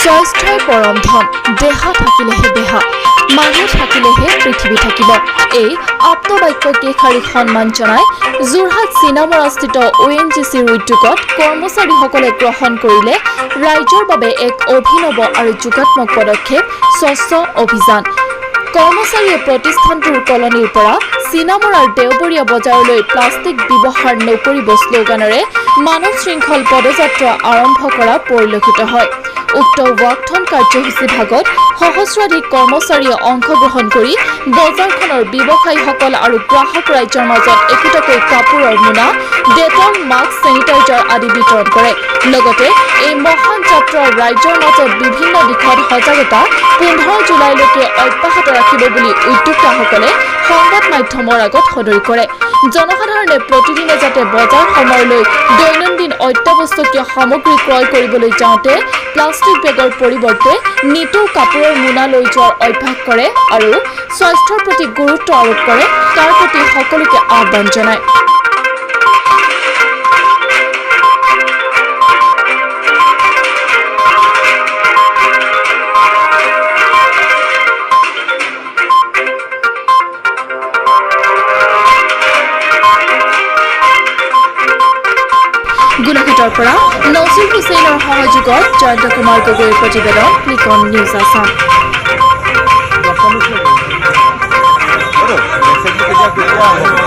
স্বাস্থ্যই পৰম ধন, দেহা থাকিলেহে বেহা, মানুহ থাকিলেহে পৃথিৱী থাকিব। এই আপ্তবাক্য কেইষাৰি সন্মান জনাই যোৰহাট চিনামৰাস্থিত অ'এনজিচিৰ উদ্যোগত কৰ্মচাৰীসকলে গ্ৰহণ কৰিলে ৰাইজৰ বাবে এক অভিনৱ আৰু যোগাত্মক পদক্ষেপ, স্বচ্ছ অভিযান। কৰ্মচাৰীয়ে প্ৰতিষ্ঠানটোৰ কলনীৰ পৰা চিনামৰাৰ দেওবৰীয়া বজাৰলৈ প্লাষ্টিক ব্যৱহাৰ নকৰিব শ্লোগানেৰে মানৱ শৃংখল পদযাত্ৰা আৰম্ভ কৰা পৰিলক্ষিত হয়। উক্ত ৱাকথন কাৰ্যসূচী ভাগত সহস্ৰাধিক কৰ্মচাৰীয়ে অংশগ্ৰহণ কৰি বজাৰখনৰ ব্যৱসায়ীসকল আৰু গ্ৰাহক ৰাইজৰ মাজত একোটাকৈ কাপোৰৰ মোনা, ডেটল, মাস্ক, চেনিটাইজাৰ আদি বিতৰণ কৰে। লগতে এই মহান যাত্ৰাৰ ৰাইজৰ মাজত বিভিন্ন দিশত সজাগতা 15 জুলাইলৈকে অব্যাহত ৰাখিব বুলি উদ্যোক্তাসকলে সংবাদ মাধ্যমৰ আগত সদৰি কৰে। জনসাধাৰণে প্ৰতিদিনে যাতে বজাৰ সময়লৈ দৈনন্দিন অত্যাৱশ্যকীয় সামগ্ৰী ক্ৰয় কৰিবলৈ যাওঁতে প্লাষ্টিক বেগৰ পৰিৱৰ্তে নিতৌ কাপোৰৰ মোনা লৈ যোৱাৰ অভ্যাস কৰে আৰু স্বাস্থ্যৰ প্ৰতি গুৰুত্ব আৰোপ কৰে, তাৰ প্ৰতি সকলোকে আহ্বান জনায়। গোলাঘাটৰ পৰা নজিৰ হুছেইনৰ সহযোগত জয়ন্ত কুমাৰ গগৈৰ প্ৰতিবেদন, ক্লিকন নিউজ আছাম। কেতিয়া?